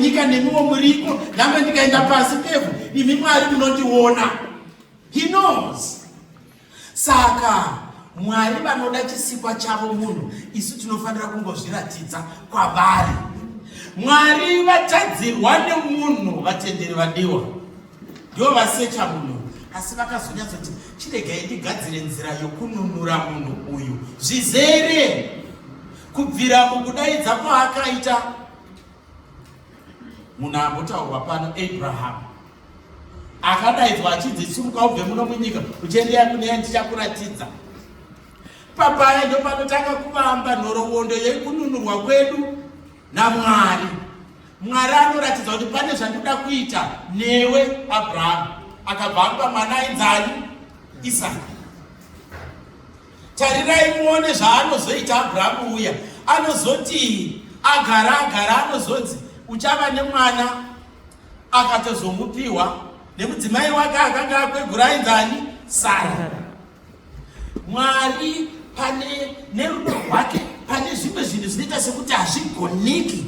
kwenyika nemiwo muriko, nyangwe ndikaenda pasi pevhu, imi Mwari munondiona. He knows. Saka Mwari vanoda chisikwa chavo munhu, isu tinofanira kungozviratidza kwavari. Mwari vatadzirwa nemunhu, vatenderi vadiwa, ndivo vasecha munhu, asi vakazonyatsoti chiregai ndigadzire nzira yokununura munhu uyu zvizere kubvira mukudaidza kwaakaita munhu ambotaurwa pano Abraham akadaidzwa achinzi sumuka ubve muno munyika uchiendea kune yandichakuratidza. Papaya ndopanotanga kuvamba nhoroondo yekununurwa kwedu naMwari. Mwari anoratidza kuti pane zvandinoda kuita newe Abrahamu. Akabva amupa mwana ainzani? Isaka. Tarirai muone zvaanozoita Abrahamu uya. Anozoti agara agara anozonzi uchava nemwana akatozomupiwa nemudzimai wake akanga akwegura ainzani? Sara. Mwari pane nerudo rwake pane zvimwe zvinhu zvinoita sekuti hazvigoneki.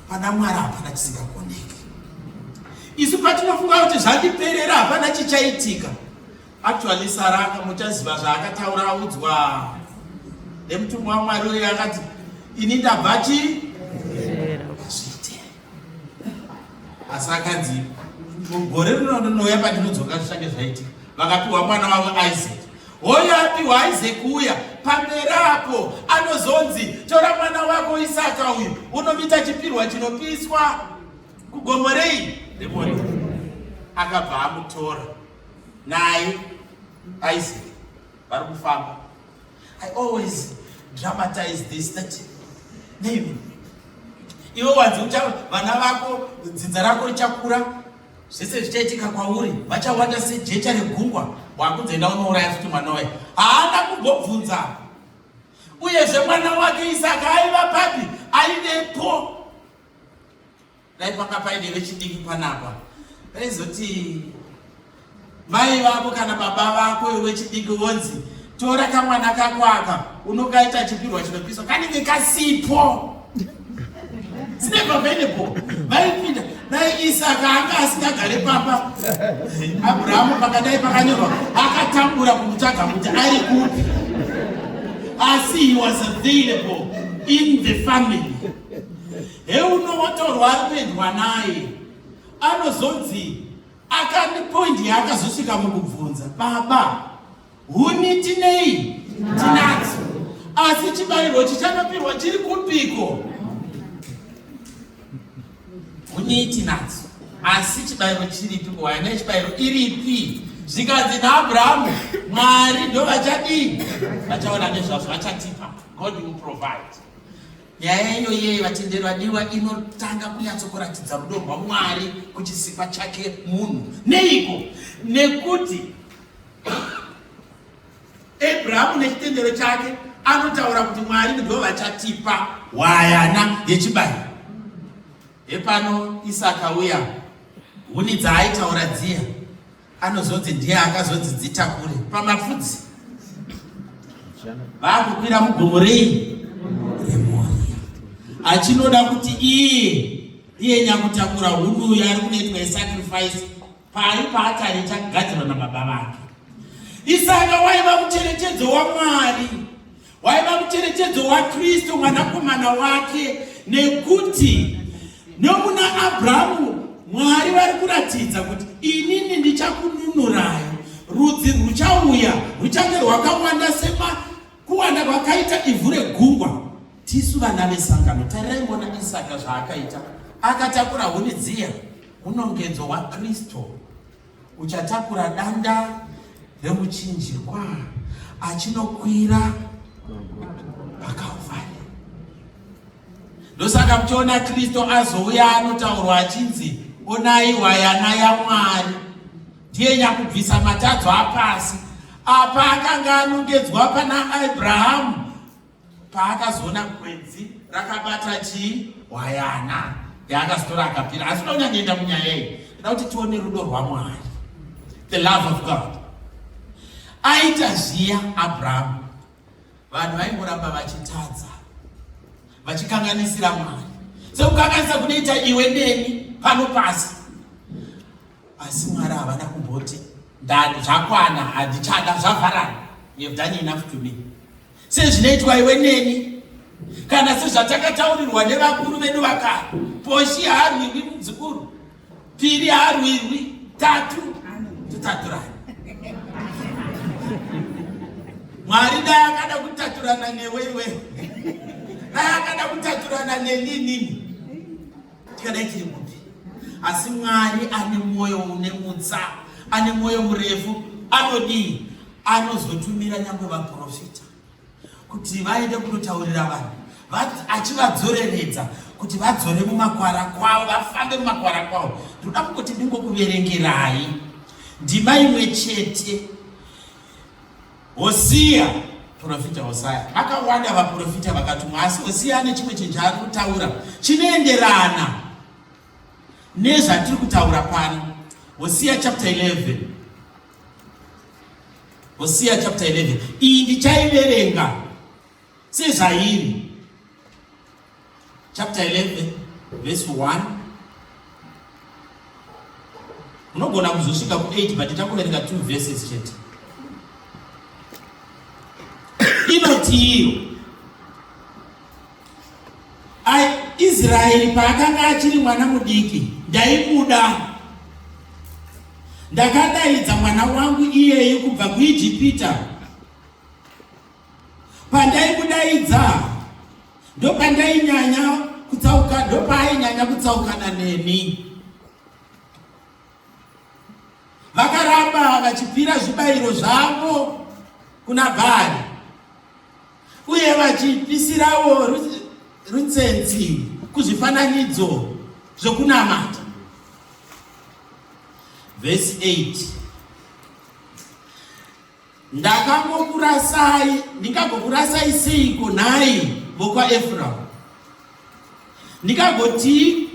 Pana Mwari hapana chisingagoneki. Isu patinofunga kuti zvandiperera hapana chichaitika. Actually Sara muchaziva zvaakataura audzwa nemutumwa waMwari uye akati ini ndabva chi zviite. Asi akanzi gore rinonouya pandinodzoka zvichange zvaitika. Vakapiwa mwana wavo Isaac. Hoyo apiwa Isaac uya pamberi apo anozonzi tora mwana wako Isaka uyu unomuita chipirwa chinopiswa kugomo rei reMoria. Akabva amutora naye Isaac vari kufamba. I always dramatize this that maybe iwe wanzi vana vako dzinza rako richakura zvese zvichaitika kwauri vachawanda sejecha regungwa wakunzoenda unouraya futi mwana waye haana kumbobvunza. Uyezve mwana wake Isaka aiva papi? Aivepo. Dai panga paine vechidiki panapa vaizoti mai vako kana baba vako iwe wechidiki wonzi tora kamwana kako aka unokaita chipirwa chinopiswa kanenge kasipo. It's never available. Vaipinda dai Isaka anga asingagare pamba Abrahamu pakadai pakanyorwa akatambura kumutsvaga kuti ari kupi, asi he was available in the family. Heuno watorwa ari kuendwa naye anozonzi akani point yaakazosvika mukubvunza baba huni tinei tinadzo asi chibayiro chichanopirwa chiri kupiko? Huni tinadzo asi chibayiro chiripi? Hwayana yechibayiro iripi? Zvikanzi naAbrahamu Mwari ndo vachadii vachaona nezvazvo vachatipa. God will provide. Nyaya iyoyi vatenderi vadiwa inotanga kunyatsokuratidza rudo rwaMwari kuchisikwa chake munhu. Neiko? Nekuti Abrahamu nechitendero chake anotaura kuti Mwari ndivo vachatipa hwayana yechibayiro. Hepano Isaka uya huni dzaaitaura dziya anozonzi ndiye akazonzi dzitakure pamapfudzi vakukwira mugomo rei reMoria achinoda kuti iye iye nyakutakura huni uyo ari kunoitwa yesacrifice pari paatari ichagadzirwa nababa vake. Isaka waiva mucherechedzo waMwari, waiva mucherechedzo waKristu mwanakomana wake, nekuti nomuna Abrahamu Mwari vari kuratidza kuti inini ndichakununurai, rudzi rwuchauya ruchange rwakawanda sema kuwanda kwakaita ivhu regungwa. Tisu vana vesangano. Tarirai mona Isaka zvaakaita, akatakura huni dziya, munongedzo waKristu uchatakura danda remuchinjikwa achinokwira paKalvari. Ndosaka muchiona Kristu azouya anotaurwa achinzi onai hwayana yaMwari, ndiye nyakubvisa matadzo apasi. Apa akanga anongedzwa pana Abrahamu paakazoona gwenzi rakabata chii hwayana yaakazotora akapira. Asi unonyanyoenda munyaya iyi, ndoda kuti tione rudo rwaMwari, the love of God. Aita zviya Abrahamu, vanhu vaingoramba vachitadza vachikanganisira Mwari. Sekukanganisa kunoita iwe neni pano pasi. Asi Mwari havana kumboti zvakwana, handichada, zvavharana. You have done enough to me. Sezvinoitwa iwe neni kana sezvatakataurirwa nevakuru vedu vakare, poshi haarwirwi mudzukuru, piri haarwirwi, tatu totaturana. Mwari dai akada kutaturana newe iwe, dai akada kutaturana neni inini, tikadai tiri kupi? Asi Mwari ane mwoyo une mutsa, ane mwoyo murefu, anodii? Anozotumira nyangwe vaprofita kuti vaende kunotaurira vanhu, achivadzoreredza kuti vadzore mumakwara kwavo, vafambe mumakwara kwavo. Ndinoda kungoti ndingokuverengerai ndima imwe chete. Hosiya, profita Hosaya, vakawanda vaprofita vakatumwa, asi Hosiya ane chimwe chinhu chaari kutaura chinoenderana nezvatiri kutaura pano. Hosiya chapter 11. Hosiya chapter 11. Iyi ndichaiverenga sezvairi. Chapter 11 verse 1. Unogona kuzosvika ku8 but tichangoverenga 2 verses chete. Inoti iyo Israeri paakanga achiri mwana mudiki, ndaimuda. Ndakadaidza mwana wangu iyeyu kubva kuIjipita. Pandaimudaidza ndopandainyanya kutsauka, ndopainyanya kutsaukana neni. Vakaramba vachipira zvibayiro zvavo kuna Bhaari uye vachipisirawo rutsenzi kuzvifananidzo zvokunamata. Vhesi 8 Ndakangokurasai, ndingagokurasai seiko nhai vokwaEframu? Ndingagotii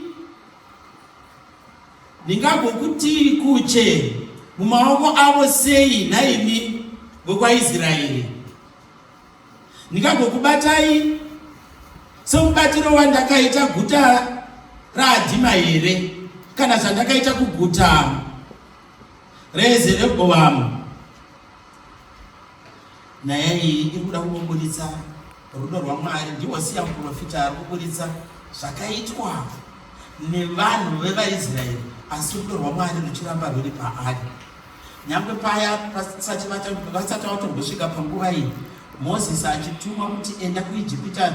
ndingagokutii kuche mumaoko avo sei nhaimi vokwaIsraeri? Ndingagokubatai semubatiro wandakaita guta raAdhima here, kana zvandakaita kuguta reZerobhoamu? Nyaya iyi iri kuda kungoburitsa rudo rwaMwari. NdiHosiya muprofita ari kuburitsa zvakaitwa nevanhu vevaIsraeri, asi rudo rwaMwari ruchiramba rwuri paari. Nyangwe paya vasati vatombosvika panguva iyi, Mozisi achitumwa kuti enda kuIjipita,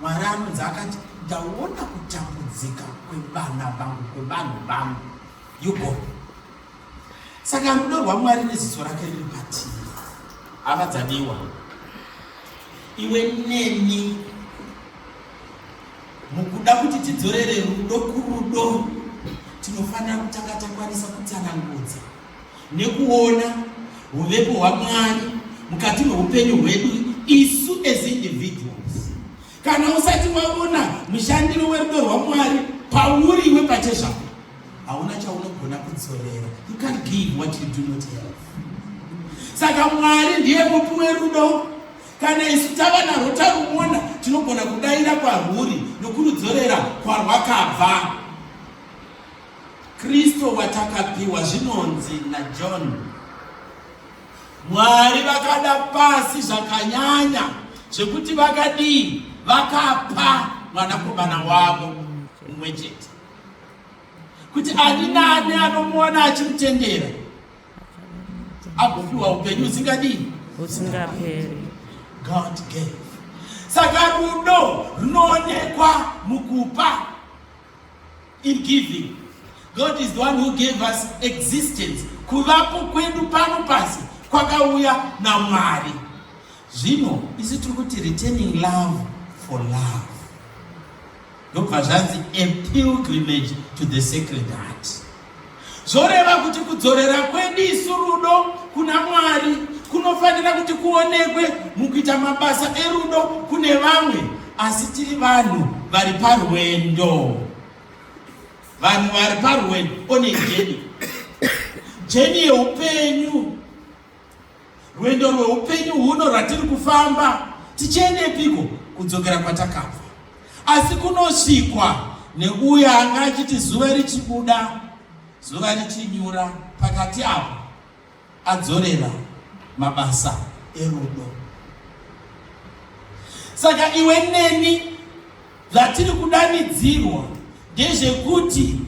Mwari anonzi akati, ndaona kutambudzika kwevana vangu, kwevanhu vangu. You go. Saka rudo rwaMwari neziso rake riri patiri. Hama dzadiwa, iwe neni mukuda kuti tidzorere rudo kurudo, tinofanira kutanga takwanisa kutsanangudza nekuona huvepo hwaMwari mukati meupenyu hwedu isu as individuals. Kana usati waona mushandiro werudo rwaMwari pauri iwe pachezvako, hauna chaunogona kudzorera. You can't give what you do not have. Saka Mwari ndiye mupi werudo. Kana isu tava narwo taruona, tinogona kudaira kwarwuri nokurudzorera kwarwakabva. Kristu watakapiwa, zvinonzi naJohn, Mwari vakada pasi zvakanyanya zvekuti vakadii? Vakapa mwanakomana wavo mumwe chete, kuti ani naani anomuona achimutendera agopiwa upenyu husingadii? Husingaperi. God gave. Saka rudo runoonekwa mukupa, in giving. God is the one who gave us existence. Kuvapo kwedu pano pasi kwakauya naMwari. Zvino isu tiri kuti returning love for love. Ndobva zvanzi a pilgrimage to the sacred heart. Zvoreva kuti kudzorera kwedu isu rudo kuna Mwari kunofanira kuti kuonekwe mukuita mabasa erudo kune vamwe, asi tiri vanhu vari parwendo. Vanhu vari parwendo on a journey, journey yeupenyu, rwendo rweupenyu huno rwatiri kufamba tichiendepiko? Kudzokera kwatakabva. Asi kunosvikwa neuya anga achiti zuva richibuda zuva richinyura pakati apo adzorera mabasa erudo. Saka iwe neni zvatiri kudanidzirwa ndezvekuti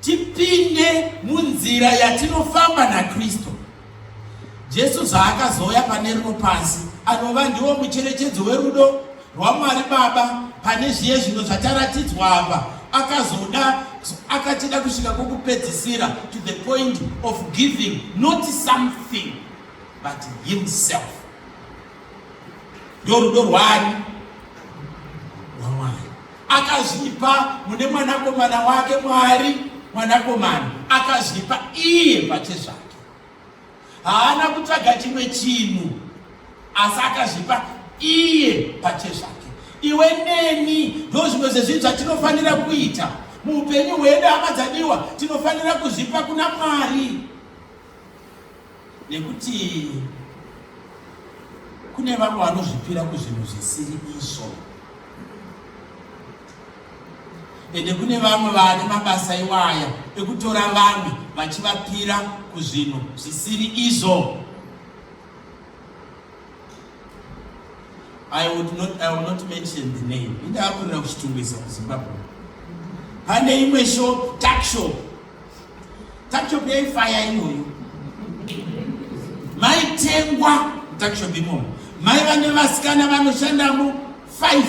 tipinde munzira yatinofamba naKristu. Jesu zvaakazouya pane rino pasi anova ndiwo mucherechedzo werudo rwaMwari Baba pane zviye zvino zvataratidzwa apa akazoda akatida kusvika kwokupedzisira to the point of giving not something but himself. Ndorudo rwani rwaMwari akazvipa mune mwanakomana wake Mwari mwanakomana akazvipa iye pachezvake. Haana kutsvaga chimwe chinhu asi akazvipa iye pachezvake. Iwe neni ndo zvimwe zvezvinhu zvatinofanira kuita muupenyu hwedu, hama dzadiwa. Tinofanira kuzvipa kuna Mwari nekuti kune vamwe vanozvipira kuzvinhu zvisiri izvo. Ende kune vamwe vane mabasa iwaya ekutora vamwe vachivapira kuzvinhu zvisiri izvo. I would not, I will not mention the name. Indakurira kuChitungwiza kuZimbabwe. Pane imwe shop, tuck shop. Tuck shop yaifaya iyoyo. Maitengwa tuck shop imomo. Maiva nevasikana vanoshandamo 5.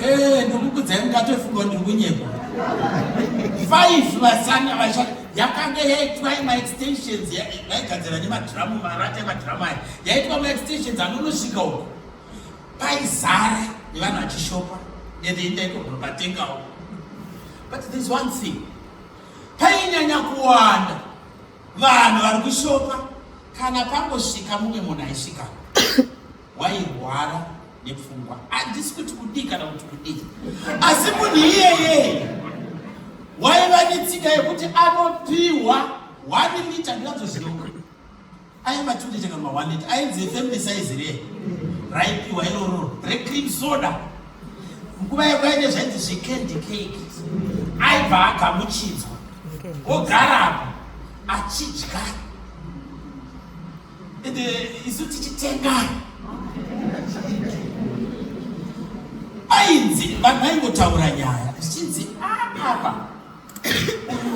Eh, ndokukudzai mukatofunga ndiri kunyepa. 5 vasana vashanda yakanga yaitwa maextensions vaigadzira nemadhiramu marata emadhiramu aya yaitwa maextensions anonosvika uko paizara nevanhu vachishopa ende indaikogonopatengawo but there's one thing painyanya kuwanda vanhu vari kushopa kana pangosvika mumwe munhu aisvika wairwara nepfungwa handisi kuti kudii kana kuti kudii asi munhu iyeye waiva netsika yekuti anopiwa one liter ndinatsoziva aiva two liter kana one liter ainzi family size riye raipiwa iroro recream soda nguva yekwaine zvainzi zvecandy cake aibva agamuchidzwa ogarapo achidya ende isu tichitenga ainzi vanhu vaingotaura nyaya zvichinzi apa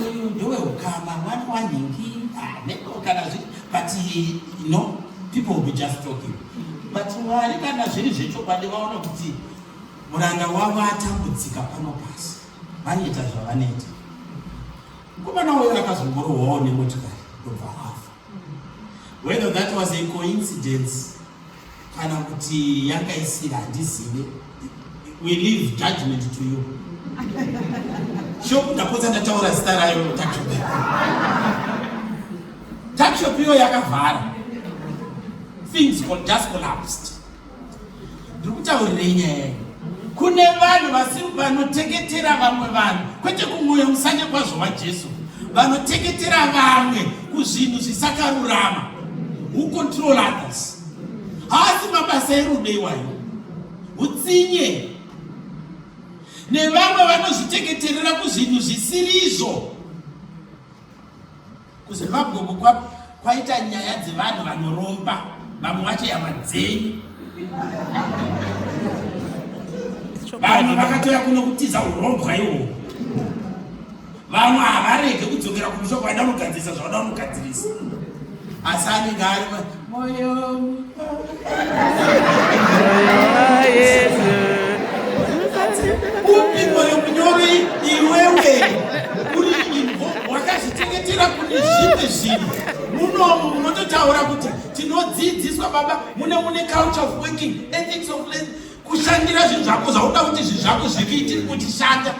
uyu ndoweukama mwana wanhingi kana zviri but no people will be just talking but Mwari kana zviri zvechokwadi vaona kuti muranda wavo atambudzika pano pasi vanoita zvavanoita mukomana uyo akazongorohwawo nemotikari ndobva afa whether that was a coincidence kana kuti yanga isiri handizive we leave judgment to you shop ndapotsa ndataura zita rayo tuckshop tuckshop iyo yakavhara things just collapsed ndiri kutaurirei nyaya iyi kune vanhu vasiri vanoteketera vamwe vanhu kwete kumwoyo musande kwazvo waJesu vanoteketera vamwe kuzvinhu zvisakarurama who control others haasi mabasa erudo iwayo utsinye nevamwe vanozviteketerera kuzvinhu zvisiri izvo kuZimbabwe uku kwaita nyaya dzevanhu vanoromba vamwe vacho yama dzenyu vamwe vakatouya kuno kutiza urombwa ihwohwo vamwe havarege kudzokera kumusha kwaida kunogadzirisa zvavada kunogadzirisa asi anenge ari moyo upi moyo munyoro iwewe uri wakazvichengetera kune zvimwe zvinhu munomu munototaura kuti tinodzidziswa baba mune mune culture of working ethics of kushandira zvinhu zvako zvauda kuti zvinhu zvako zvikuitiri kuti shanda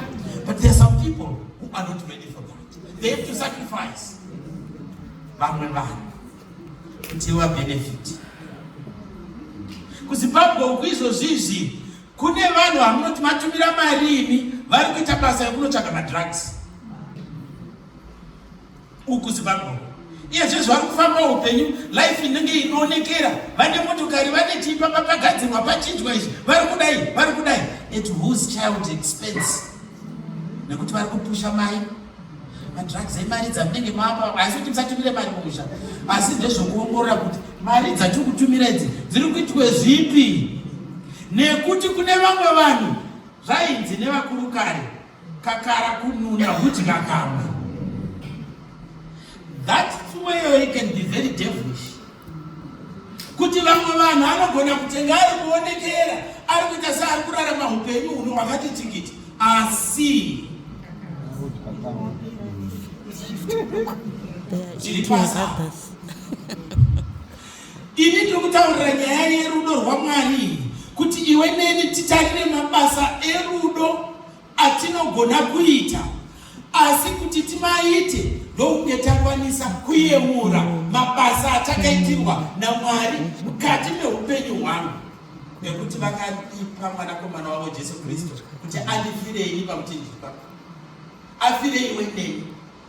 but there are some people who are not ready for that they have to sacrifice vamwe vanhu kuti vabenefit kuZimbabwe uku izvozvizvi kune vanhu vamunoti matumira mari imi vari kuita basa yekunotsvaga madrugs uku Zimbabwe. Iye zvezvo vari kufamba upenyu life inenge inoonekera, vane motokari, vane chii, pamba pagadzirwa, pachinjwa izvi, vari kudai, vari kudai. At whose child expense? Nekuti vari kupusha mai madrugs emari dzamunenge mapa. Asi kuti musatumire mari mumusha, asi ndezvokuongorora kuti mari dzatiri kutumira idzi dziri kuitwe zvipi, nekuti kune vamwe vanhu zvainzi nevakuru kare, kakara kununa hudya kamwe. That way can be very devilish, kuti vamwe vanhu anogona kutenga ari kuonekera, ari kuita seari kurarama upenyu huno hwakati tikiti, asi zviri pasi. Ini ndiri kutaurira nyaya yerudo rwaMwari, kuti iwe neni titarire mabasa erudo atinogona kuita, asi kuti timaite ndokunge takwanisa kuyemura mabasa atakaitirwa naMwari mukati meupenyu hwangu, nekuti vakaipa mwanakomana wavo Jesu Kristu kuti andifire ini pamuchinjikwa, afire iwe neni,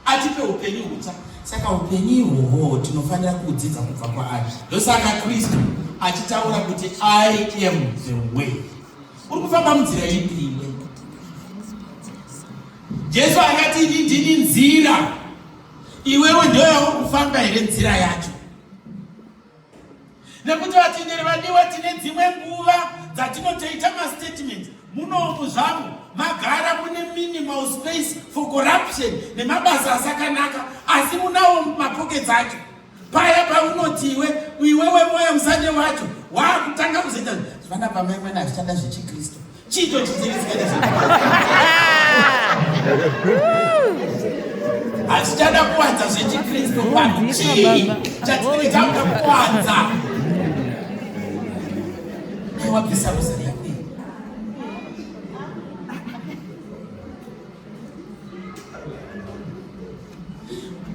atipe upenyu hutsva. Saka upenyu ihwohwo tinofanira kuudzidza kubva kwaari. Ndosaka Kristu achitaura kuti, "I am the way." Uri kufamba munzira ipi iwe? Jesu akati, "Ini ndini nzira." Iwewe ndo yauri kufamba here nzira yacho? Nekuti vatenderi vadiwa, tine dzimwe nguva dzatinotoita mastatements munomu zvamo magara mune minimal space for corruption nemabasa asakanaka, asi munawo mapockets acho. Paya paunotiwe iwewe mwoyo musande wacho waakutanga kuzoita zvana pamaimwena, hazvichada zvechikristu, chiito chizirisikaita, hazvichada kuwanza zvechikristu pano. Chii chatinenge takuda kuwanza? Wabvisa rosari yako iyi.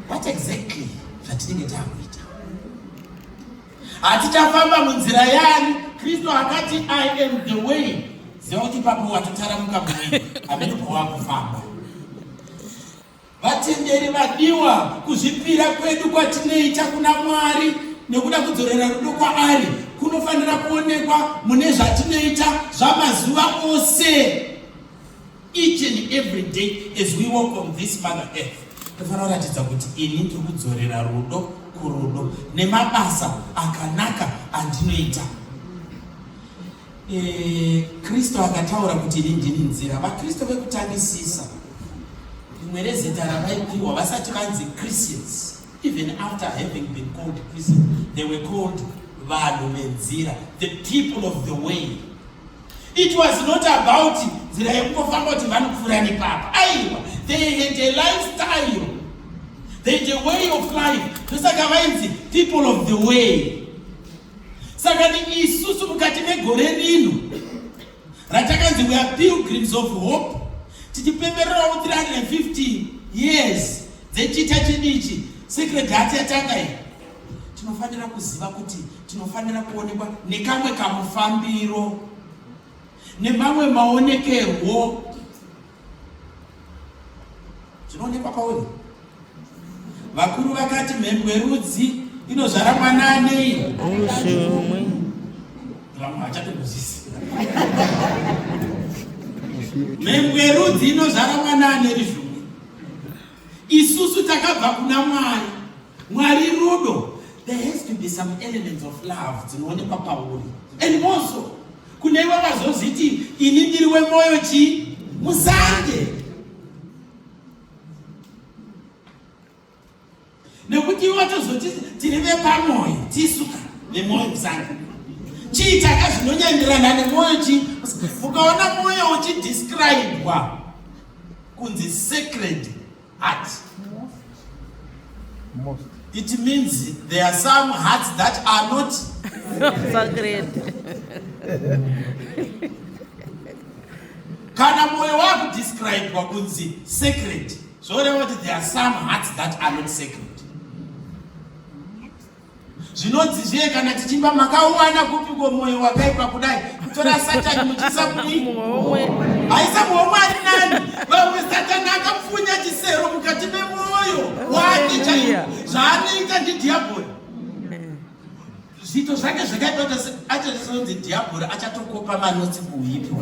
What exactly zvatinenge takuita? Hatichafamba munzira yani? Kristu akati, "I am the way." Ziva kuti ipapo watotaramuka muwei amene pawakufamba. Vatenderi vadiwa, kuzvipira kwedu kwatinoita kuna Mwari nekuda kudzorera rudo kwaari kunofanira kuonekwa mune zvatinoita zvamazuva ose, each and every day as we walk on this mother earth. Tofanira kuratidza kuti ini ndiri kudzorera rudo kurudo nemabasa akanaka andinoita. Kristu akataura kuti, "Ini ndini nzira." VaKristu vekutangisisa, rimwe rezita ravaipiwa vasati vanzi Christians, even after having been called Christian, they were called vanhu venzira, the people of the way. It was not about nzira yekungofamba kuti vanopfuura nepapa. Aiwa, they had a lifestyle, they had a way of life. Ndosaka vainzi people of the way. Saka ni isusu mukati megore rino ratakanzi we are pilgrims of hope, tichipembererawo 350 years dzechita chedu ichi, Sacred Heart yatanga iyi, tinofanira kuziva kuti tinofanira kuonekwa nekamwe kamufambiro nemamwe maonekerwo zvinoonekwa pauri. Vakuru vakati mhembwe rudzi inozvara mwana anei? Ushumwe. Vamwe hachatongozvisi. Mhembwe rudzi inozvara mwana ane rizvumwe. Isusu takabva kuna Mwari. Mwari rudo. There has to be some elements of love dzinoonekwa pauri, and also kune iwe vazozviti, "Ini ndiri wemwoyo chii musande," nekuti iwe watozoti tiri vepamwoyo. Tisuka nemwoyo musande, chii chaka zvinonyandirana nemwoyo chii? Ukaona mwoyo uchidescribwa kunzi Sacred Heart, Most. it means there are some hearts that are not sacred. Kana mwoyo wakudescribwa kunzi sacred, zvoreva kuti there are some hearts that are not sacred. Zvinonzi zviye kana tichimba, "Makauwana kupiko mwoyo wakaipa kudai, kutora Satani muchiisa kudii?" Muhomwe. Haisa muhomwe ari nani. Vamwe Satani akapfunya chisero mukati memwoyo wake chaiwo. Zvaanoita ndidhiabhori. Zviito zvake zvakaipa achazonzi dhiyabhori achatokopa manotsi kuuipi.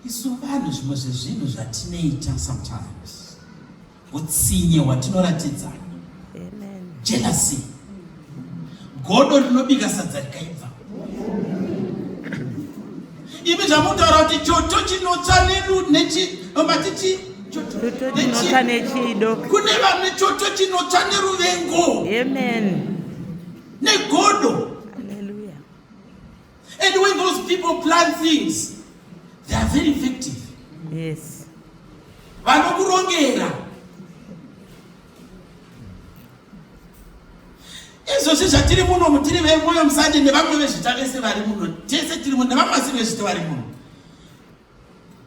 Isu vanhu zvimwe zvezvinhu zvatinoita sometimes utsinye hwatinoratidzana, jealousy, godo rinobika sadza rikaibva. Imi zvamutaura kuti choto chinotsva nechi matichi choto chinotsva nechido, kune vamwe choto chinotsva neruvengo. Amen. Negodo. Hallelujah. And when those people plan things, they are very effective. Yes. Vanokurongera. Izvozvi zvatiri muno mutiri vemoyo musande nevamwe vezvita vese vari muno, tese tiri muno nevamwe vasiri vezvita vari muno.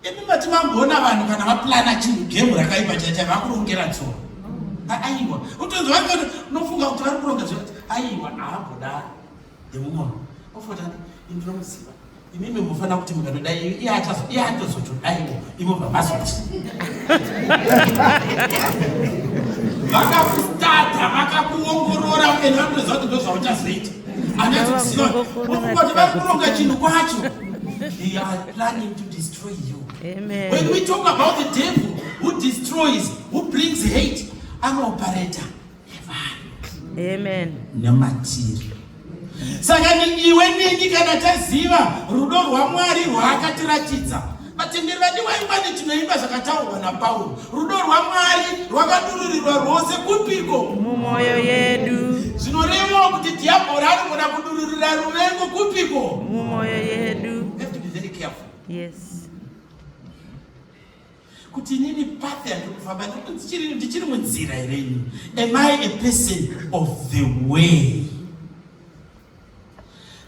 Imi mati mamboona vanhu kana vaplana chinhu gemu rakaipa chaicha vakurongera tsoro. Aiwa, utonzi vanhu unofunga kuti vari kuronga zvekuti aiwa haambodaro. Ndemumwe ofota ini ndinomuziva. Imimi mufanira kuti mukatodai iye achazo iye atozotodaiwo imo bva mazoti. Vakakustadha vakakuongorora and vanotoziva kuti ndozvauchazoita. Anatikuziva ofunga kuti vari kuronga chinhu kwacho. They are planning to destroy you. Amen. When we talk about the devil who destroys, who brings hate, anooperata nevanhu. Amen. Nematiri. Saka ni iwe neni kana taziva rudo rwaMwari rwaakatiratidza, vatenderi vadiwa imbani tinoimba zvakataurwa naPauro, rudo rwaMwari rwakadururirwa rwose kupiko? Mumwoyo yedu. Zvinorevawo kuti dhiyabhori anogona kudururira ruvengo kupiko? Mumwoyo yedu. You have to be very careful. Yes. Kuti inini path yandiri kufamba ndichiri munzira here ini? Am I a person of the way?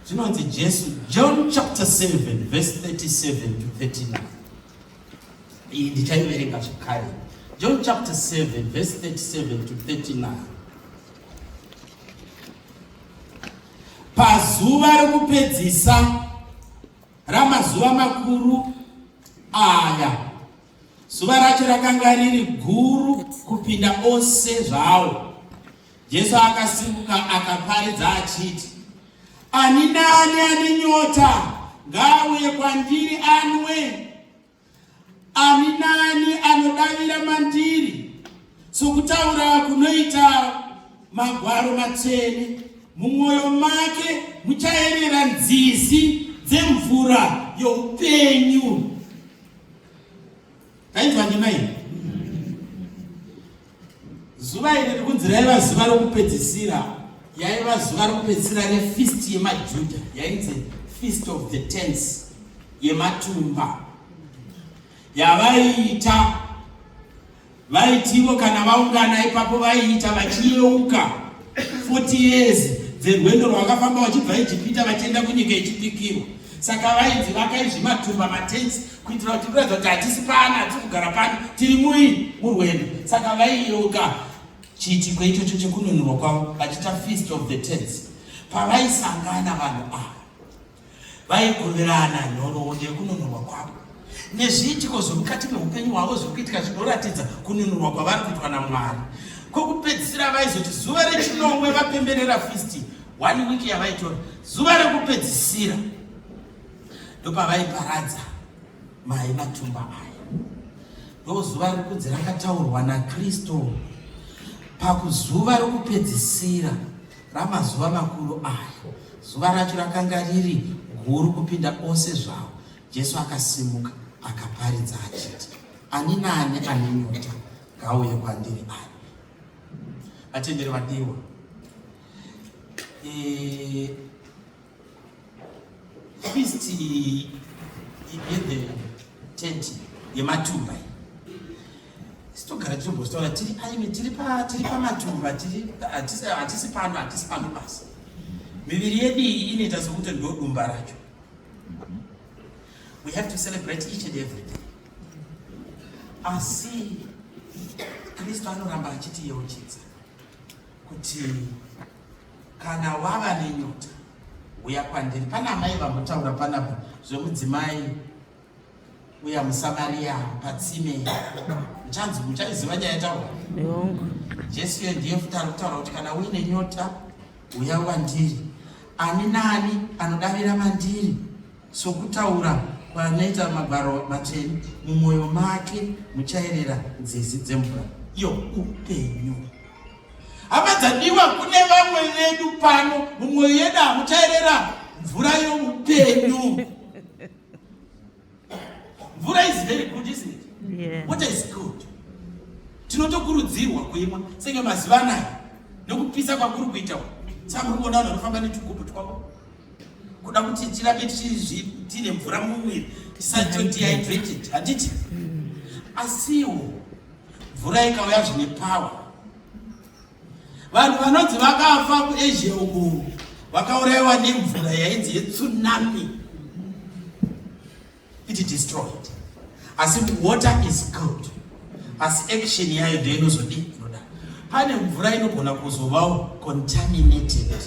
Zvinonzi Jesu, John chapter 7 verse 37 to 39. Iyi ndichaiverenga zvekare. John chapter 7 verse 37 to 39. Pazuva rekupedzisa ramazuva makuru aya, zuva racho rakanga riri guru kupinda ose zvawo. Jesu akasimuka akaparidza achiti, ani naani ane nyota ngaauye kwandiri anwe. Ani naani anodavira mandiri, sokutaura kunoita magwaro matsvene, mumwoyo make muchaerera nzizi dzemvura youpenyu. Tainzwa ndima iyi. Zuva iri rikunzi raiva zuva rokupedzisira, yaiva zuva rokupedzisira refeast yemaJudha, yainzi Feast of the Tents, yematumba, yavaiita. Vaitivo kana vaungana ipapo vaiita vachiyeuka 40 years dzerwendo rwakafamba vachibva Ijipita vachienda kunyika yechipikirwa. Saka vainzi vakai zvimatumba, matents, kuitira kuti kuratidza kuti hatisi pano, hatisi kugara pano, tiri mui murwendo. Saka vaiyeuka chiitiko ichocho chekununurwa kwavo vachiita Feast of the Tents. Pavaisangana vanhu ava vaigoverana nhoroondo yekununurwa kwavo nezviitiko zvemukati meupenyu hwavo zviri kuitika zvinoratidza kununurwa kwavari kuitwa naMwari. Kwokupedzisira vaizoti zuva rechinomwe vapemberera feast, one week yavaitora, zuva rekupedzisira ndopavaiparadza mai matumba aya. Ndo zuva riri kunzi rakataurwa naKristu pakuzuva rokupedzisira ramazuva makuru aya. Zuva racho rakanga riri guru kupinda ose zvawo. Jesu akasimuka akaparidza achiti, ani naani ane nyota ngauye kwandiri anwe. Vatenderi vadiwa, feast yethe tent yematumba iyi, sitogara tichimbotaura tiri aime tiri pamatumba, hatisi pano, hatisi pano basi. Miviri yedu iyi inoita sekuti ndo dumba racho. We have to celebrate each and every day. Asi Kristu anoramba achitiyeuchidza kuti kana wava nenyota, uya kwandiri. Pana amai vambotaura panapa zvemudzimai. Uya muSamaria patsime. Muchanzi muchaiziva nyaya yataurwa. Jesu iye ndiye futi ari kutaura kuti kana uine nyota uya kwandiri. Ani naani anodavira mandiri sokutaura kwanoita magwaro matsvene mumwoyo make muchaerera nzizi dzemvura youpenyu. Hama dzadiwa, kune vamwe vedu pano mumwoyo yedu hamuchaerera mvura youpenyu. Mvura is very good, isn't it? Yeah. Water is good. Tinotokurudzirwa kuimwa senge mazuva anaya nekupisa kwakuri kuita. Saka muri kuona vanhu vanofamba netugubhu twavo kuda kuti tirambe tiine mvura mumuviri tisato dehydrated, handiti? Asiwo mvura ikauya zvine power. Vanhu vanonzi vakafa kuAsia uku vakaurayiwa nemvura yainzi yetsunami. It destroyed. Asi water is good. Asi action yayo ndiyo inozodii? Inoda. Pane mvura inogona kuzovawo contaminated.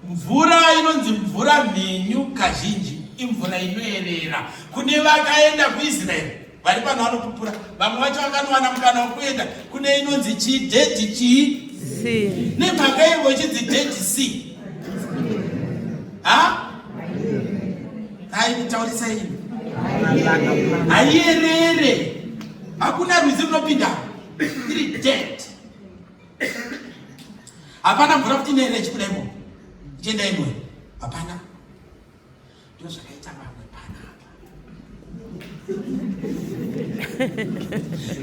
Mvura inonzi mvura mhenyu kazhinji imvura inoerera. Kune vakaenda kuIsrael vari pano vanopupura, vamwe vacho vakanowana mukana wekuenda kune inonzi chii Dead chii nemhaka yevo ichinzi Dead Sea. Ha? Aitaurisa ini haierere, hakuna rwizi runopinda, iri dead. Hapana mvura kuti inoerera ichibuda imomo ichienda imwe, hapana. Ndo zvakaita vamwe panapa.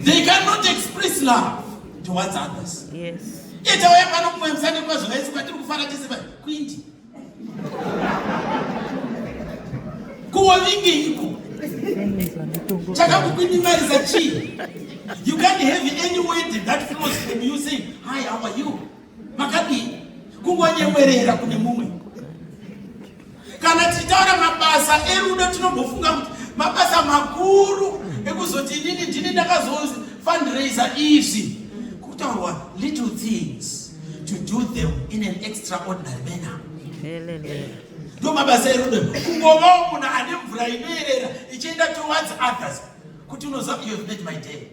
They cannot express love towards others. Yes. Itauya pano kumwe musande kwazvo kwatiri kufara tese kwindi. Kuwavingeiko? Chakakukwindimarisa chii? You can't have any word that flows from you saying, hi, how are you? Makadii? Kungonyemwerera kune mumwe. Kana tichitaura mabasa erudo tinombofunga kuti mabasa makuru ekuzoti inini ndini ndakazofundraiser izvi. Kutaurwa little things to do them in an extraordinary manner. Ndo mabasa erudo. Kungovawo munhu ane mvura inoerera ichienda towards others kuti unoziva you have made my day.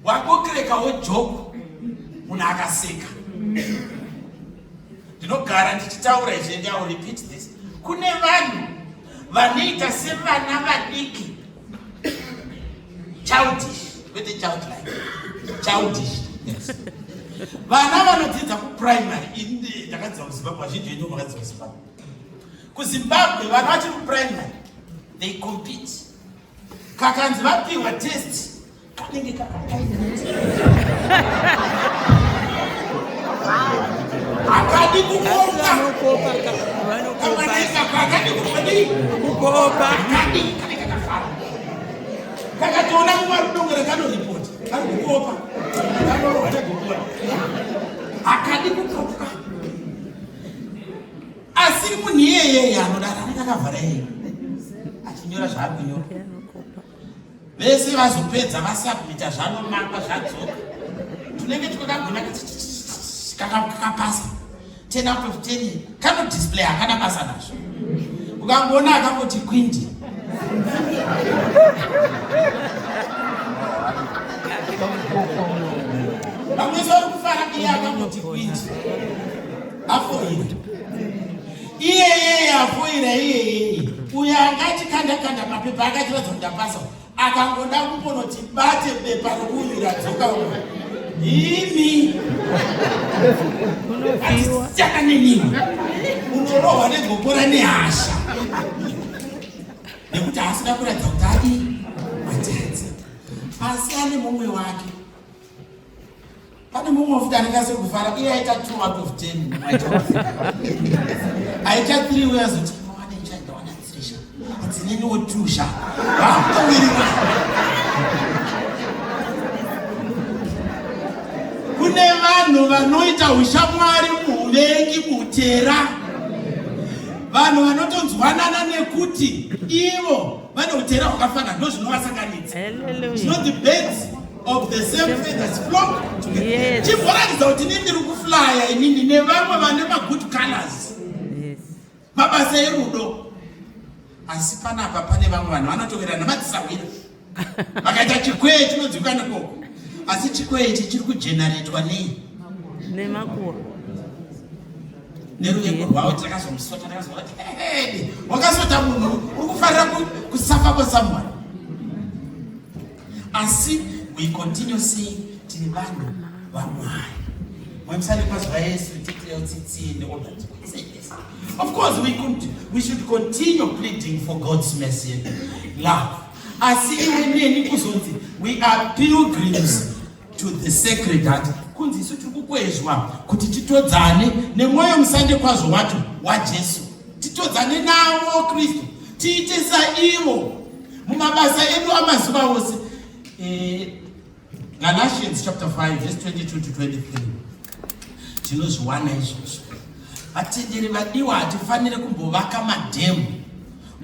Wangokrekawo joke munhu akaseka. Ndinogara ndichitaura izvi and I will repeat this. Kune vanhu vanoita sevana vadiki, childish, kwete childlike, childish. Yes. Vana vanodzidza kuprimary, ini ndakadzidza kuZimbabwe, vazhinji venyu vakadzidza kuZimbabwe. KuZimbabwe vana vachiri kuprimary, they compete. Kakanzi vapiwa test, kanenge akadi kukopa, kamwana akadi kukopa, akadi kanenge kakafara, kakatoona mumwe ari kudongora kanoripoti ari kukopa, kanorohwa negokora, akadi kukopa. Asi munhu iyeyeye anodaro anenge akavhara iyeye achinyora zvaari kunyora. Vese vazopedza vasubmita, zvanomakwa zvadzoka, tunenge twakagona kakapasa 10 out of 10 kanodisplay, hakana basa nazvo. Ukangoona akangoti kwindi, vamwe vari kufara, iye akangoti kwindi, afoira iyeyeye, afoira iyeyeye. Uyo angati kanda kanda mapepa akachiratidza kuti ndapasa, akangoda kumbonoti bate bepa rokuyu radzoka uko, imi atisiyana neniwe, unorohwa negokora nehasha nekuti haasida kuratidza kuti adi matadza. Asi ane mumwe wake, pane mumwe futi anenge asiri kufara, iye aita 2 out of 10, aita 3, uye azoti ndawana 3 sha, dzineniwo 2 sha, vakutowirirana. Kune vanhu vanoita ushamwari muhuvengi, muutera, vanhu vanotonzwanana nekuti ivo vane utera hwakafanana, ndo zvinovasanganidza. Zvinonzi birds of the same feathers flock together. Chimboratidza kuti inini ndiri kuflya, inini nevamwe vane magood colors. Mabasa erudo. Asi panapa pane vamwe vanhu vanotowira namadzisahwira vakaita chikwee chinodzikwa nekoko, asi chikwee ichi chiri kujenaretwa nei? Nemakuwa neruvengo rwavo. Takazomusota, takazoona kuti wakasota munhu uri kufarira kusafa kwasomeone. Asi we continue saying tiri vanhu vaMwari. Mwemusani kwazuva Yesu titirewo tsitsi and all that. Say yes. Of course we should continue pleading for God's mercy and love. Asi iwe neni kuzonzi we are pilgrims to the Sacred Heart, kunzi isu tiri kukwezvwa kuti titodzane nemwoyo musande kwazvo wacho waJesu, titodzane navo Kristu, tiite saivo mumabasa edu amazuva ose. Galatians chapter 5 verse 22 to 23, tinozviwana izvozvo. Vatenderi vadiwa, hatifaniri kumbovaka madhemu.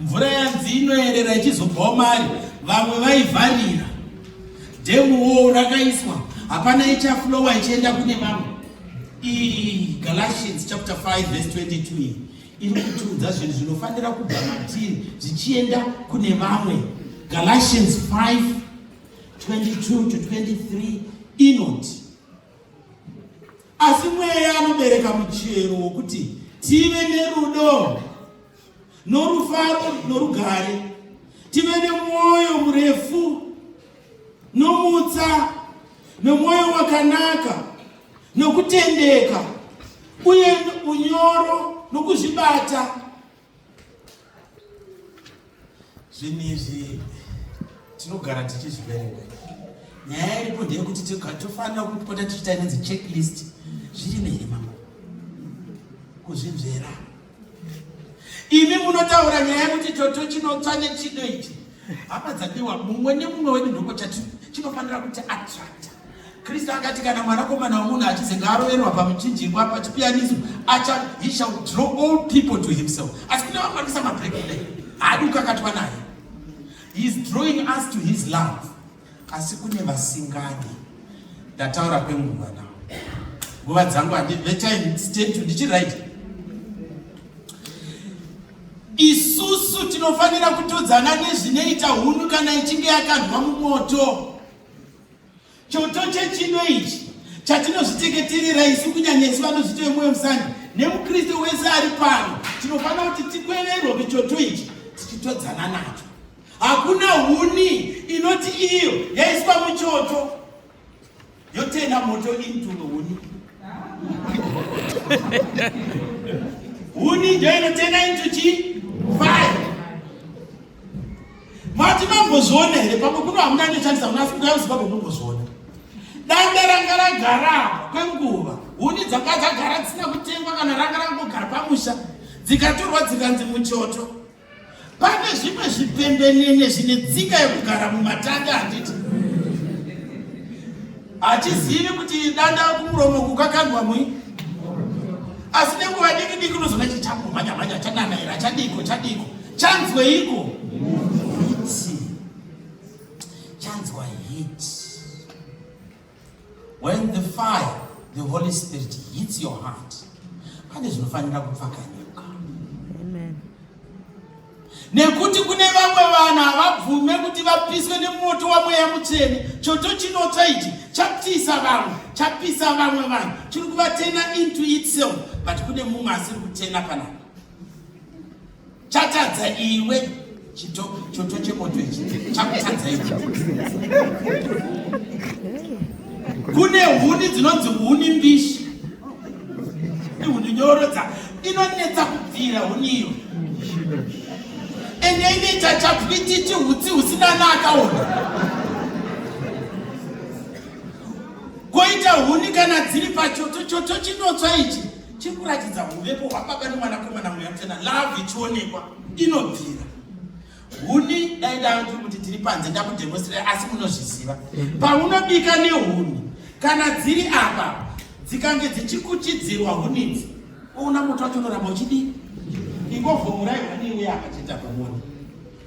Mvura yanzi inoerera ichizobvawo mari, vamwe vaivharira dhemu wo rakaiswa, hapana ichaflowa ichienda kune vamwe. Iyi Galatians chapter 5 verse 22 iyi iri kutiudza zvinhu zvinofanira kubva matiri zvichienda kune vamwe. Galatians 5 22 to 23 inoti, "Asi Mweya anobereka muchero wokuti tive nerudo norufaro norugare, tive nemwoyo murefu nomutsa nomwoyo wakanaka nokutendeka uye unyoro nokuzvibata." Zvinhu izvi tinogara tichizviverenga. Nyaya iripo ndeyekuti tofanira kupota tichiita inonzi checklist. Zviri here mama kuzvinzvera? Imi munotaura nyaya yekuti choto chinotsva nechido ichi, hama dzadiwa, mumwe nemumwe wedu ndoko chinofanira kuti attracta. Kristu akati kana Mwanakomana womunhu achizenge aroverwa pamuchinjikwa, pachipiyaniso, acha he shall draw all people to himself. Asi kune vamwe vanoisa mabreki kudai, haadi kukakatwa naye. He is drawing us to his love, asi kune vasingadi. Ndataura kwenguva now, nguva dzangu vetime stand ndichiri right. Isusu tinofanira kutodzana nezvinoita hunu kana ichinge yakandwa mumoto. Choto chechino ichi chatinozviteketerera isu, kunyanya isu vanozvita vemwoyo musande nemukristu wese ari pano, tinofanira kuti tikweverwe kuchoto ichi tichitodzana nacho. Hakuna huni inoti iyo yaiswa muchoto yotena moto into huni. Huni ndio inotena into chi fire. Mati mambozviona here? Pamwe kuno hamuna anoshandisa, muna Afrika yeZimbabwe mumbozviona. Danda ranga ragara kwenguva, huni dzanga dzagara dzisina kutengwa kana ranga rangogara pamusha, dzikatorwa dzikanzi muchoto. Pane zvimwe zvipembenene zvine tsika yekugara mumatanda, handiti? Hachizivi kuti danda kumuromo kukakandwa mui, asi nenguva diki diki unozoona chichangomhanya mhanya, chananaira, chadiko chadiko, chanzweiko? Heat. Chanzwa heat. When the fire, the Holy Spirit, hits your heart, pane zvinofanira kupfakanyuka. Amen. Nekuti kune vamwe vanhu havabvume kuti vapiswe nemoto waMweya Mutsvene. Choto chinotsva ichi chapisa vamwe, chapisa vamwe vanhu, chiri kuvatena into itself, but kune mumwe asiri kutena panapa. Chatadza iwe, choto chemoto ichi chakutadza iwe. Kune huni dzinonzi huni mbishi, ihuni nyoro dza inonetsa kubvira huni iyo, ende inoita chapwititi, hutsi husina naakaona. Koita huni kana dziri pachoto, choto chinotsva ichi chiri kuratidza huvepo hwaBaba neMwanakomana, Mweya Mutsvena. Love ichionekwa inobvira. Huni, dai dai kuti tiri panze ndakudemonstrate, asi munozviziva. Paunobika nehuni, kana dziri apa dzikange dzichikuchidzirwa huni idzi, uona moto wacho unoramba uchidii? Ingovhomurai huni iuya akachita pamoni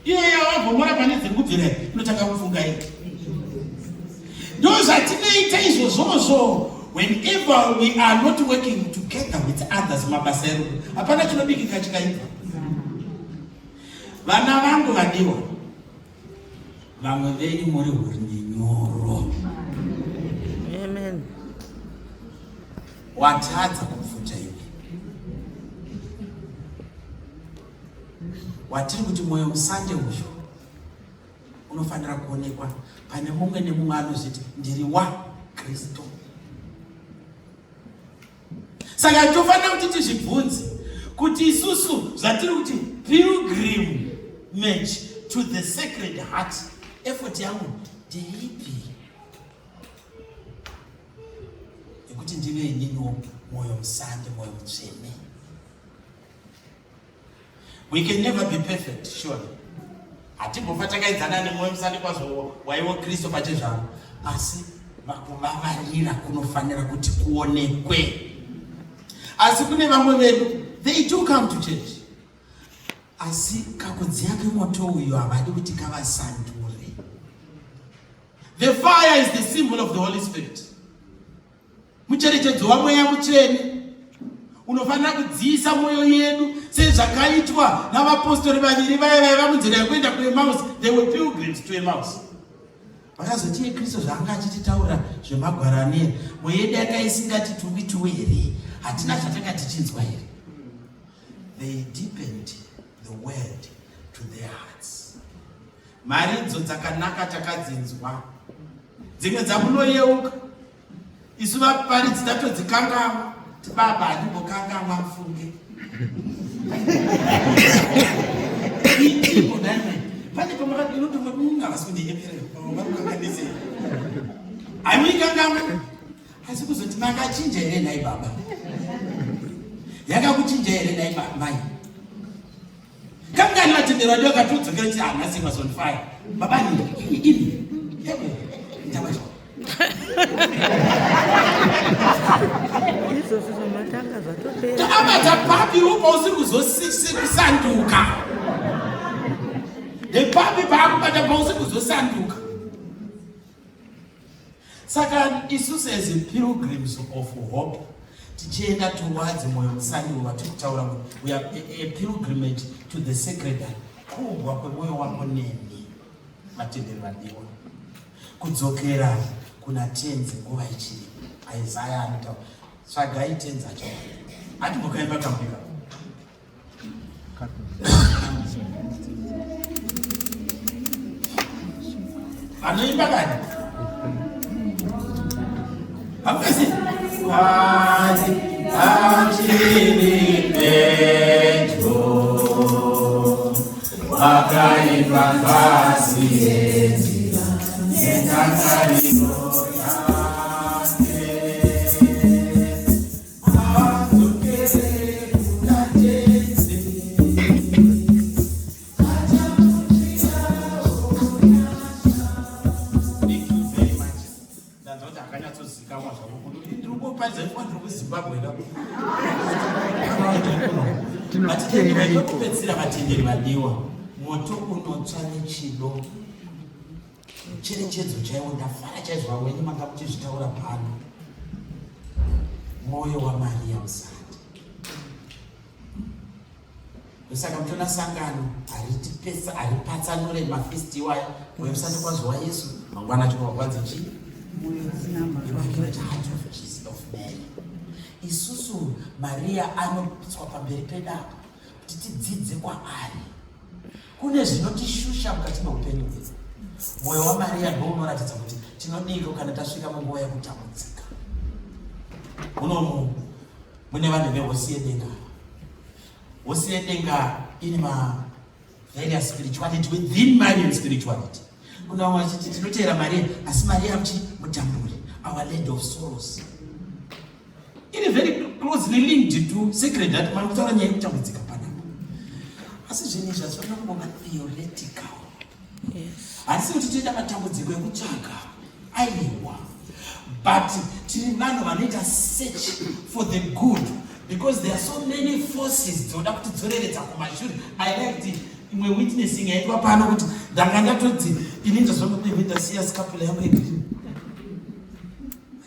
iyo yawavhomora pane dziri kubvira inotanga kufunga ii. Ndo zvatinoita izvozvozvo whenever we are not working together with others. Mabasa erudo, hapana chinobikika chikaibva. Vana vangu vadiwa, vamwe venyu muri hurinyoro. Amen. Watadza kubvuta iwe. Watiri kuti mwoyo musande uyu unofanira kuonekwa pane mumwe nemumwe anozviti ndiri wa Kristu. Saka tofanira kuti tizvibvunze kuti isusu zvatiri kuti pilgrim match to the sacred heart, effort yangu ndeipi yekuti ndive ininiwo mwoyo musande, mwoyo mutsvene. We can never be perfect, surely. Hatimbofa takaidzana nemwoyo musande kwazvo waiwo Kristu pachezvavo, asi vakuvavarira kunofanira kuti kuonekwe. Asi kune vamwe vedu, they do come to church, asi kakudziya kemoto uyu havadi kuti kavasandure. The fire is the symbol of the Holy Spirit. Mucherechedzo waMweya Mutsvene unofanira kudziisa mwoyo yedu sezvakaitwa navapostori vaviri vaya vaiva munzira yekuenda kuEmaus. They were pilgrims to Emaus. Vakazoti iye Kristu zvaanga achititaura zvemagwarani, mwoyo yedu yanga isingati tuwi tuwi here? Hatina zvatanga tichinzwa here? They deepened the word to their hearts. Mharidzo dzakanaka takadzinzwa, dzimwe dzamunoyeuka isu vaparidzi tatodzikangamwa. Ti baba handimbokangamwa mfunge itiko nani pane pamakadinotohavasi kundinyepera vakukanganisei hamuikangamwa, asi kuzoti makachinja here nhai baba? Yakakuchinja here nhai mai? Kangani vatendero vadi vakatodzokera kuti hanhasi was on fire. Baba imi imi ewe ndabatwa. Izvozvo zvamatanga zvatopera. Takabata papi iwo pausiri kuzosanduka? Ndepapi paakubata pausiri kuzosanduka? Saka isusu as pilgrims of hope tichienda towards mwoyo musande watiri kutaura kuti we are a pilgrimage to the sacred heart, kuumbwa kwemwoyo wako neni, vatenderi vadiwa, kudzokera kuna Tenzi nguva ichiripo. Isaya anotaura, tsvagai Tenzi achawanikwa. Hatimbokaimba kambika. Vanoimba kani? Hamukasi? Mwari achiri pedyo, wakaipa pasi yenzira nendangariro yake. Adzokere kuna Tenzi, Thank you very much. Ndanzwa kuti akanyatsozikamwa zvavo kuti ndiri kuparidza ifuka ndiri kuZimbabwe ka. Tinotenda iko. Kupedzisira vatenderi vadiwa, moto unotsva nechido. Mucherechedzo chaiwo, ndafara chaizvo vamweni manga muchizvitaura pano. Mwoyo waMaria musande. Ndosaka muchiona sangano haritipesa haripatsanure mafist iwaya. Mwoyo musande kwazvo waYesu, mangwana acho wakwanzi chii? Immaculate Heart of Jesus of Mary. Isusu Maria anopiswa pamberi pedu apa kuti tidzidze kwaari. Kune zvinotishusha mukati meupenyu hwedu. Mwoyo waMaria ndiwo unoratidza kuti tinodiko kana tasvika munguva yekutambudzika. Munomu mune vanhu vehosi yedenga. Hosi yedenga ine ma various spirituality within Marian spirituality. Kuna vamwe vachiti tinoteera Maria, asi Maria muchi mutamburi, our Lady of Sorrows. Iri very closely linked to sacred heart. Mari kutaura nyaya yekutambudzika panapa. Asi zvinhu izvi hazvifanira kungova theoretical. Hatisi kuti toita matambudziko ekutsvaga, aiwa, but tiri vanhu vanoita search for the good because there are so many forces dzinoda kutidzoreredza kumashure. I like imwe witnessing yaitwa pano kuti ndanga ndatodzi ini ndazvamudeve ndasiya scapula yangu yegreen,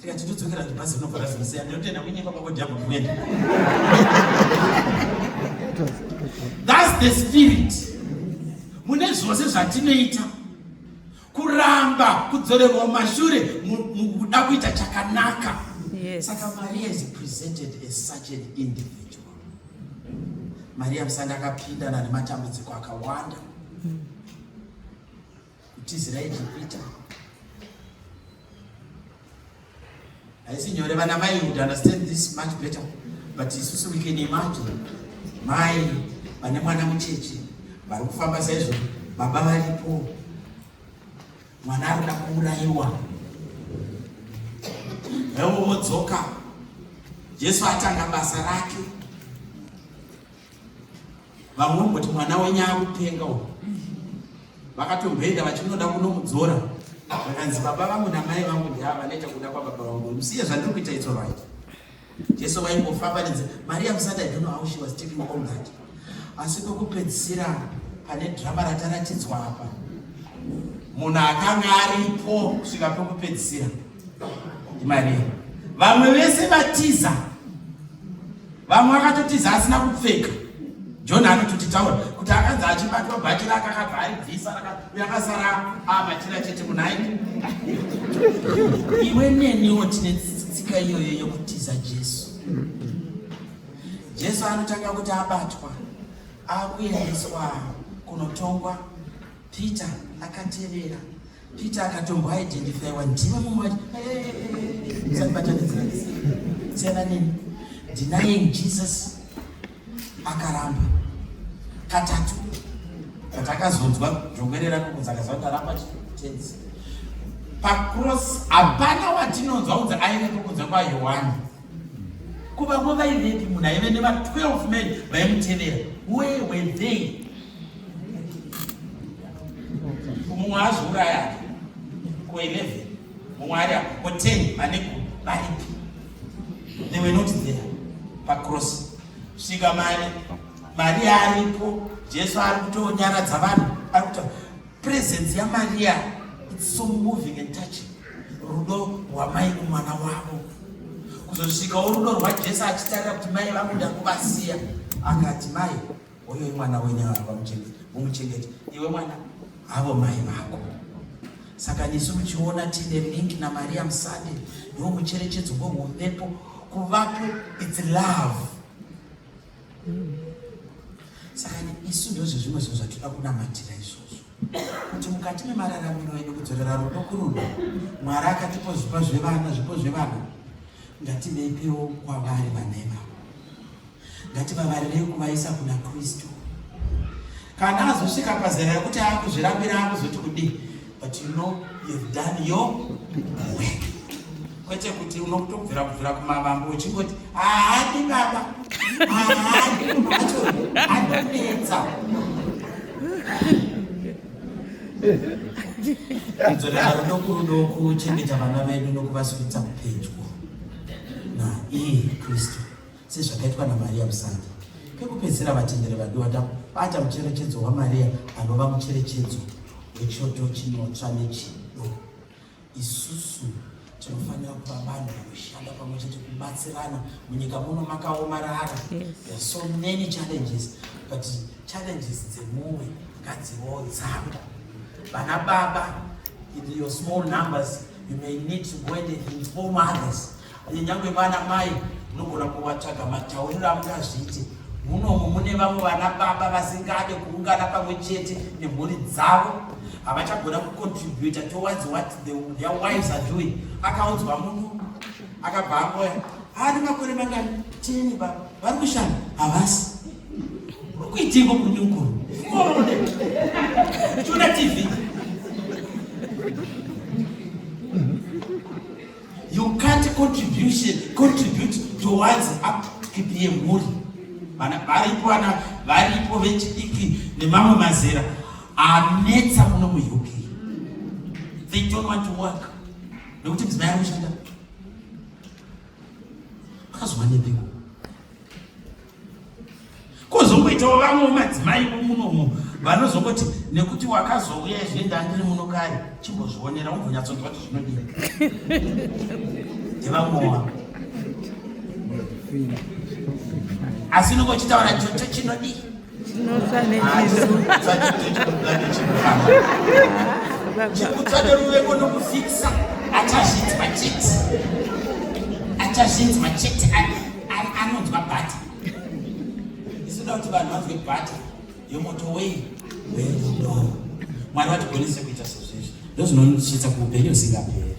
tikati todzokera ndibhazi rinobva razosiya, ndinotenda kunyepa kwako jabho kuenda. That's the spirit. zvose zvatinoita kuramba kudzorerwa mumashure mukuda kuita chakanaka. Yes. Saka Maria is presented as such an individual. Maria Musande akapindana nematambudziko akawanda. Kutizira Ijipita haisi nyore. Vana mai would understand this much better, but isusu we can imagine mai vane mwana mucheche vari kufamba saizvo, baba varipo, mwana arikuda kuurayiwa, ivo vodzoka. Jesu atanga basa rake. Vamwe vomboti mwana wenyu akupenga uyu. Vakatomboenda vachinoda kunomudzora, vakanzi baba vangu namai vangu ndiava vanoita kuda kwababa vangu, musiye zvandiri kuita, it's alright. Jesu vaimbofamba nenze. Maria Musati, I don't know how she was taking all that, asi kwekupedzisira pane drama rataratidzwa apa, munhu akanga aripo kusvika pekupedzisira ndiMaria. Vamwe vese vatiza, vamwe vakatotiza asina kupfeka. John anototitaura kuti akanzi achibatwa bhachi rake akabva aribvisa, uye akasara amachira chete. Munaiki iwe neniwo tine tsika iyoyo yokutiza Jesu. Jesu anotanga kuti abatwa, akuendeswa kunotongwa, Peter akatevera. Peter akatomboidentifyiwa, "Ndiwe mumwe wacho." Musandibatanidzira, siyana neni. Denying Jesus, akaramba katatu, but akazonzwa jongwere rako kunzi akaziva kuti aramba tenzi. Pacross hapana watinonzwa kunzi aivepo kunze kwaYohani. Kuvamwe vaivepi? Munhu aive neva12 men vaimutevera, where were they? Mumwe azviuraya ko11, mumwe ari apo ko10, vane gumi varipi? They were not there pacross. Svika mari Maria aripo, Jesu ari kutonyaradza vanhu, ari kuta presence yaMaria, it's so moving and touching. Rudo rwamai kumwana wavo, kuzosvikawo rudo rwaJesu achitarira kuti mai vangu ndakuvasiya, akati, "Mai, oyo mwana wenyu, ava mumuchengete. Iwe mwana, havo mai vako." Saka nesu muchiona tine link naMaria Musande, ndiwo mucherechedzo wehuvepo, kuvapo, it's love. Saka isu ndozvezvimwe zvinhu zvatinoda kunamatira izvozvo, kuti mukati memararamiro edu kudzorera rudo kurudo. Mwari akatipa zvipo zvevana, zvipo zvevana ngativepewo kwavari vana ivavo, ngativavarirei kuvaisa kuna Kristu. Kana azosvika pazera rekuti akuzvirambira, akuzoti kudii, but you know you've done your work, kwete kuti unotobvira kubvira kumavambo uchingoti haadi baba, haadi munhu wacho anonetsa. Kudzorera rudo kurudo, kuchengeta vana vedu nokuvasvitsa pedyo naiye Kristu sezvakaitwa naMaria Musande. Pekupedzisira, vatenderi vadiwa, tabata mucherechedzo waMaria anova mucherechedzo wechoto chinotsva nechido. Isusu tinofanira kuva vanhu vanoshanda pamwe chete, kubatsirana. Munyika muno makaomarara. There are so many challenges, but challenges dzemumwe ngadzivawo dzangu. Vana baba, in your small numbers, you may need to go and inform others. Nyange vana mai, munogona kuvatsvaga matauriro amungazviite. Munomu mune vamwe vana baba vasingade kuungana pamwe chete nemhuri dzavo, havachagona kucontributa towards what their wives are doing. Akaudzwa munhu akabva angoya, "Ani makore mangani?" 10. Baba vari kushanda havasi, uri kuitiko murume mukuru? Uchiona TV. You can't contribute towards upkeep yemhuri. Vana varipo, vana varipo vechidiki nemamwe mazera anetsa muno muUK. They don't want to work nekuti mudzimai ari kushanda. Akazovanepiko? Kozongoitawo vamwe madzimai munomu vanozongoti nekuti wakazouya izvi, ndandiri muno kare, chimbozvionera umbonyatsonzwa kuti zvinodii. Ndevamwewa, asi unonge uchitaura choto chinodii. Chinotsva nechino. Chikutsva neruvengo nokufikisa achazvinzwa chete. Achazvinzwa chete anonzwa bhata. Isu kuti vanhu vanzwe bhata yomoto wei werudo. Mwari vatigonese kuita sezvizvi. Ndozvinonosvitsa kuupenyu husingaperi.